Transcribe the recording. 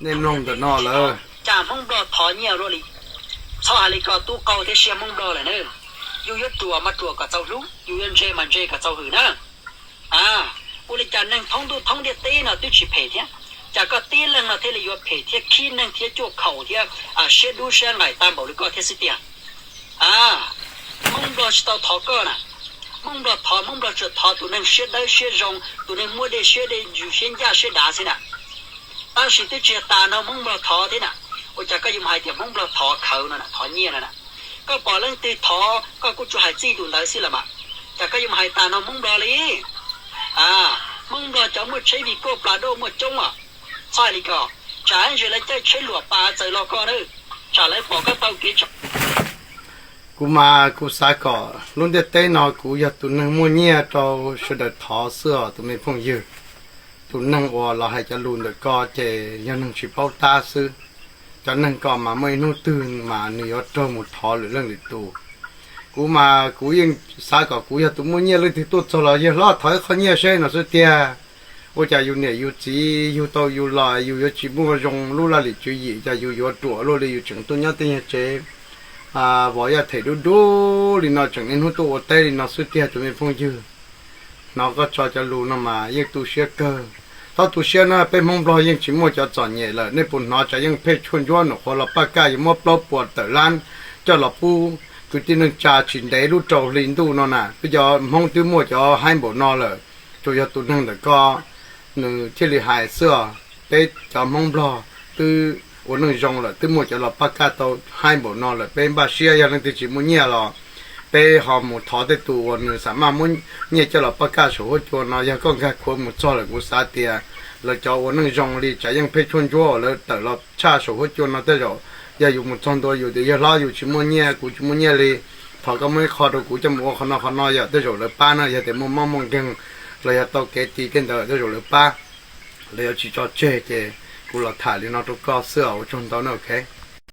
Nej mloog ntawm no lawm. Cas Hmoob Nplog thov nyiaj luaj li? Txhob hais li ko, tub qaug thiab siab Hmoob Nplog lawm na. Yus yuav ruam mas ruam kom txaus hlub, yus yuav ntse mas ntse kom txaus hwm na. A, ua li cas neeg thoob ntuj thoob ntiaj teb no twb tsis phem thiab, cas koj tib leeg no thiaj li yuav phem thiab khib neeg thiab cuaj khaum thiab siab dub siab nqaim tag npaum li koj thiab xwb tiag? A, Hmoob Nplog tsis tau thov koj na. Hmoob Nplog thov, Hmoob Nplog tsuas thov tus neeg siab dawb siab zoo, tus neeg muaj dej siab dej ntsws siab ncaj siab dav xwb na. Tab sis twb tsis tas no Hmoob Nplog thov thiab na. Ua cas koj yuav mus hais tias Hmoob Nplog thov khawv no, thov nyiaj no na? Koj pom leej twg thov koj kuj tsuas hais txij tus ntawd xwb los mas, cas koj yuav mus hais tas no Hmoob Nplog li? A, Hmoob Nplog cov muaj tsheb vij koj plas doj muaj coob os. Txhob hais li ko, tsam ib ntsis lawv caij tsheb luam pas txawm los koj na, tsam lawv pom koj tau kev tso. Kuv mas kuv xav kom lub ntiaj teb no kuv yog tus neeg muaj nyiaj rau sawv daws thov xwb os tus me phooj ywg. Tus neeg uas los hais cov lus ntawm ko ces yog neeg tsis paub tab xwb. Cov neeg ko mas muaj ib hnub twg mas nws yuav raug mus thov lwm leej lwm tus. Kuv mas kuv yeej xav kom kuv yog tus muaj nyiaj, leej twg tuaj txog los yawg hlob thov ib qho nyiaj seb no xwb tiag. Ua cas yus niam yus txiv yug tau yus los yus yuav tsis muaj zoo lub laj lim tswv yim, cas yus yuav ruam luaj li, yus tseem tuaj nyob tej nyuag tsev vov yaj them dub dub li no, tseem niaj hnub tuaj ua teb li no xwb tiag tus me phooj ywg. Hnov koj tso cov lus no mas yeej tu siab kawg. Txhob tu siab na, peb Hmoob Nplog yeej tsis muaj cov txom nyem lawm. Nej puas hnov Tsav Yeej Phej Tshuaj Ntsuab nws qhuav los paj kaj yuav muab plaub puas tawm lab coj los pub kwv tij neej tsa tsis ntev lub rau hli ntuj no na? Peb cov Hmoob twb muaj cov haib npaum no lawm, tsuas yog tus neeg ntawm ko nws thiaj li hais xwb os. Peb cov Hmoob Nplog twb ua neej zoo lawm, twb muaj cov los paj kaj tau haib npaum no lawm, peb npaj siab yog leej twg tsis muaj nyiaj los peb ho mus thov tej tus uas nws xam maj muab nyiaj coj los paj kaj saum huab cua no. Yog koj nkag khuav mus txog lawm kuv xav tias lawv cov ua neej zoo li Tsav Yeej Phej Tshuaj Ntsuab uas lawv tawm los tshaj saum huab cua no tej zaum yog yus mus txog ntua yus tias yawg hlob yus tsis muaj nyiaj, kuv tsis muaj nyiaj li, thov koj muab ib qho rau kuv coj mus ua qhov no qhov no yom, tej zaum lawv pab na. Yog tias muaj mob muaj nkeeg los yog tau kev ti tej ntawd tej zaum lawv pab, lawv yuav tsis tso tseg. Ces kuv los tham li no rau koj xwb os, ua tsaug ntau na, ok.